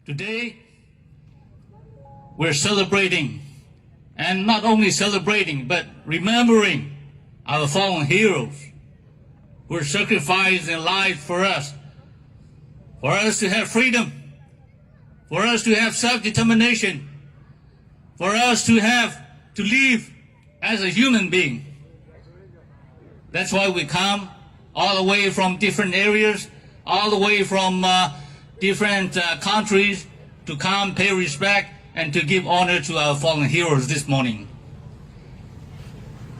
Today, we're celebrating, and not only celebrating, but remembering our fallen heroes who sacrificed their lives for us, for us to have freedom, for us to have self-determination, for us to have, to live as a human being. That's why we come all the way from different areas, all the way from uh, different uh, countries to come pay respect and to give honor to our fallen heroes this morning.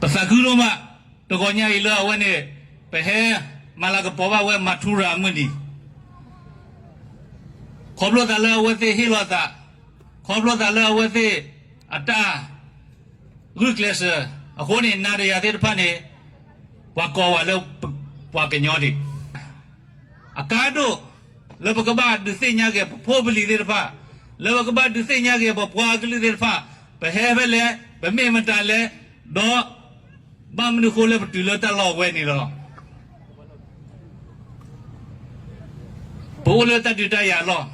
ပသးခုဒိၣ်မး တဂီၤညါအံၤလၢအဝဲန့ၣ် ပဟဲမၤလၤကပီၤဘၣ်ဝဲ Mathura အမုၢ်နံၤ ခီဖျိသးလၢအဝဲသ့ၣ်ဟ့ၣ်လီၤသး, ခီဖျိသးလၢအဝဲသ့ၣ်အတၢ် ဂုာ်ကျဲးစၢးအဃိန့ၣ် နၤဒီးယၤသ့ၣ်တဖၣ်န့ၣ် ပှၤကိးဝဲလၢပှၤကညီဒံး, အကါဒိၣ်လၢပကဘၣ်ဒုးသ့ၣ်ညါက့ၤ ပဖိပလံၤသ့ၣ်တဖၣ်, လၢပကဘၣ်ဒုးသ့ၣ်ညါက့ၤ ပပှၤကလုာ်သ့ၣ်တဖၣ်, ပဟဲဖဲလဲၣ်, ပမ့ၢ်မတၤလဲၣ်, ဒီးဘၣ်မနုၤဃိလၢပတုၤလၢတၢ်လီၢ်ဝဲန့ၣ်လီၤ. ပအိၣ်လၢတၢ်ဒုးတၢ်ယၤအလီၢ်,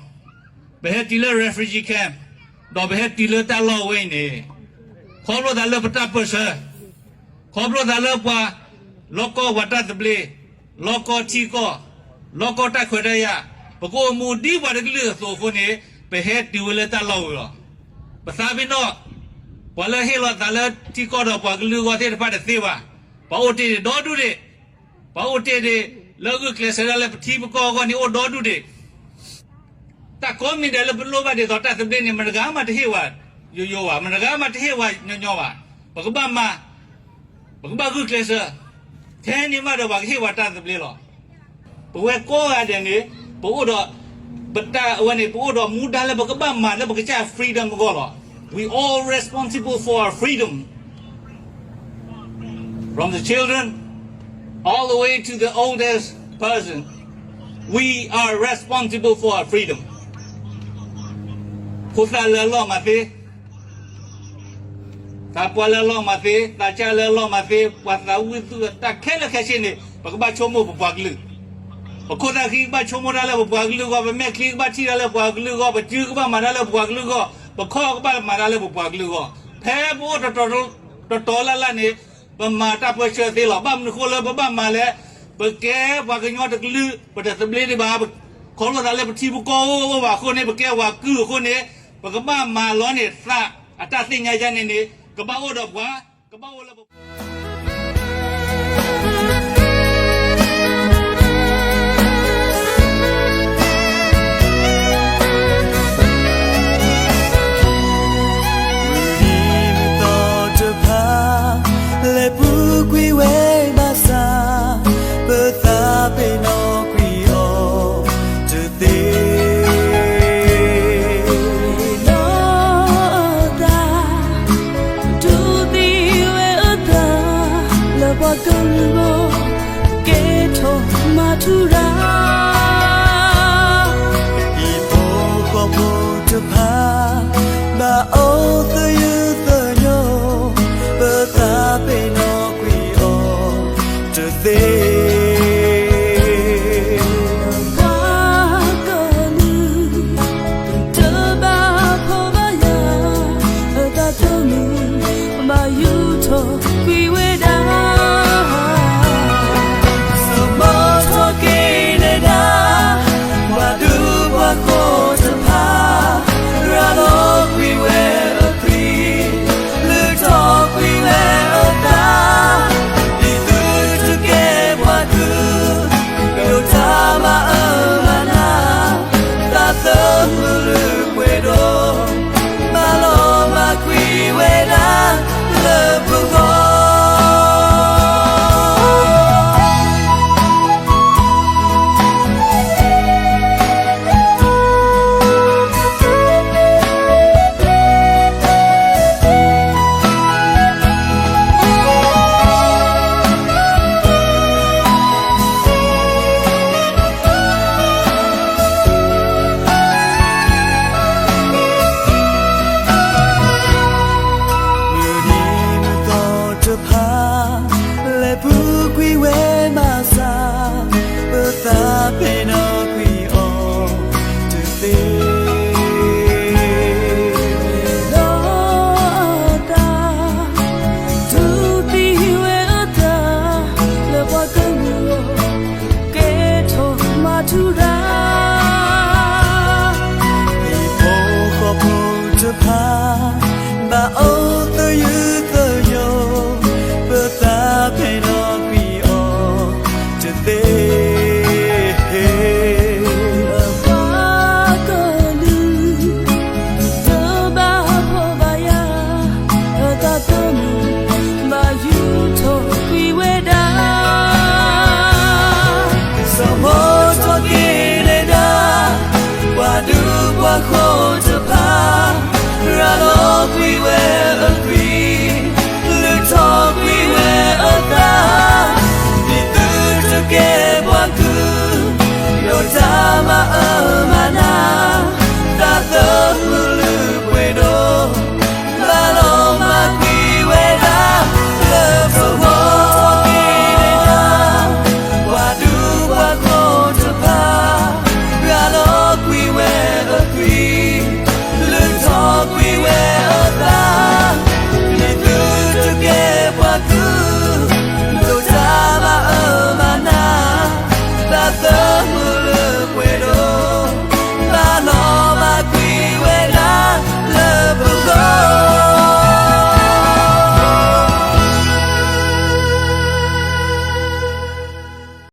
ပဟဲတုၤလၢ refugee camp, ဒီးပဟဲတုၤလၢတၢ်လီၢ်ဝဲအံၤန့ၣ်, ခီဖျိသးလၢပတၢ်ပၢၢ်ဆၢ, ခီဖျိသးလၢပှၤ လီၢ်ကီၢ်ပှၤတၢ်သဘျ့, လီၢ်ကီၢ်ထံကီၢ်, လီၢ်ကီၢ်တၢ်ခွဲးတၢ်ယာ်, ပကအိၣ်မူဒ်ပှၤတကလုာ်အသိးအဃိန့ၣ် ပဟဲတုၤဝဲလၢတၢ်လီၢ်ဝဲလီၤ. ပသးပ့ၤနီၣ် ပှၤလၢဟ့ၣ်လီၤသးလၢထံကီၢ်ဒီးပှၤကလုာ်အဂီၢ်သ့ၣ်တဖၣ်တသ့ဘၣ်. ပှၤအိၣ်တ့ၢ်ဒံးဒီဒူၣ်ဒံး, ပှၤအိၣ်တ့ၢ်ဒံး လၢဂုာ်ကျဲးစၢးဒၣ်လၢပထံပကီၢ်အဂီၢ်န့ၣ် အိၣ်ဒီဒူၣ်ဒံး. တၢ်ကိးမံၤဒဲးလၢပလိၣ်ဘၣ်ဒ်သိးတၢ်သဘျ့န့ၣ် မတဂၤမးတဟ့ၣ်ဝဲယိယိဘၣ်, မတဂၤမးတဟ့ၣ်ဝဲညီညီဘၣ်. ပကဘၣ်မၤ, ပကဘၣ်ဂုာ်ကျဲးစၢး, ထဲန့ၣ်မးဒီးပှၤကဟ့ၣ်ဝဲတၢ်သဘျ့လီၤ. ပဝဲကိးဂၤဒဲးန့ၣ် ပအိၣ်ဒီး ပတၢ်အဝဲန့ၣ် ပအိၣ်ဒီးမူဒါလၢပကဘၣ်မၤလၢပကစၢ် freedom အဂီၢ်လီၤ. We all responsible for our freedom. From the children all the way to the oldest person, we are responsible for our freedom. ဖိသၣ်လၢအလီၢ်မၤသ့, သးပှၢ်လၢအလီၢ်မၤသ့, သးစၢ်လၢအလီၢ်မၤသ့, ပှၤသးဝံၣ်သူၣ်တၢ်ခဲလၢာ်ခဲဆ့န့ၣ် ပကဘၣ်ဆိကမိၣ်ပပှၤကလုာ်. ပခိၣ်သၣ်ဃံကဘၣ်ဆိကမိၣ်တၢ်လၢပပှၤကလုာ်အဂီၢ်, ပမဲာ်ချံကဘၣ်ထံၣ်တၢ်လၢပပှၤကလုာ်အဂီၢ်, ပစုကဘၣ်မၤတၢ်လၢပပှၤကလုာ်အဂီၢ်, ပခီၣ်ကဘၣ်မၤတၢ်လၢပပှၤကလုာ်အဂီၢ်. ဖဲပအိၣ်တတီၤလၢ်လၢ်န့ၣ် ပမၤတၢ်ပၢဆှၢသ့လီၤ. ဘၣ်မနုၤဃိလၢပဘၣ်မၤလဲၣ်, ပကဲပှၤကညီတကလုာ်, ပတသဘျ့ဒံးဘၣ်, ခီဖျိသးလၢပထံပကီၢ်အိၣ်အိၣ်ဘၣ်အဃိန့ၣ်, ပကဲပှၤကုၢ်အဃိန့ၣ်, ပကဘၣ်မၤလီၤန့ၢ်သးအတၢ်သ့ၣ်ညါယါန့ၣ်န့ၣ်, ကဘၣ်အိၣ်ဒီးပှၤ, ကဘၣ်အိၣ်လၢပ မုၢ်နံၤမုၢ်သီတဖၣ် လဲၤပူၤကွံာ်ဝဲဘၣ်ဆၣ်, ပသးပ့ၤနီၣ်ကွံာ်အီၤတသ့. နီၢ်သး ဒိးသံဝဲအသး လၢပှၤကလုာ်အဂီၢ် ကဲထီၣ်မၤထူရၤ ဟံၣ်ဖိဃီဖိတဖၣ် ဘၣ်အိၣ်သယုၢ်သညိ, ပသးပ့ၤနီၣ်ကွံာ်အီၤတသ့. ပှၤကလုာ် တဘၣ်ဖှီၣ်ဘၣ်ယာ် အတၢ်သးမုာ် ဘၣ်ယူၢ်ထီၣ်ကွံာ်ဝဲဒၣ် ဆိကမိၣ်ထီၣ်က့ၤနဲဒၣ် ပှၤဒူပှၤဃိတဖၣ် ရၤလီၤကွံာ်ဝဲအသွံၣ်, လုၢ်ထီၣ်ကွံာ်ဝဲအသး, ဒ်သုတကဲပှၤကုၢ်, ကဒိးတၢ်မၤအၢမၤနး, သးသမူလုၢ်ပှဲၤဒိၣ် မၤလီၤမၢ်ကွံာ်ဝဲဒၣ်လၢပဂီၢ်. မုၢ်နံၤမုၢ်သီတဖၣ် လဲၤပူၤကွံာ်ဝဲဘၣ်ဆၣ်, ပသးပ့ၤနီၣ်ကွံာ်အီၤတသ့.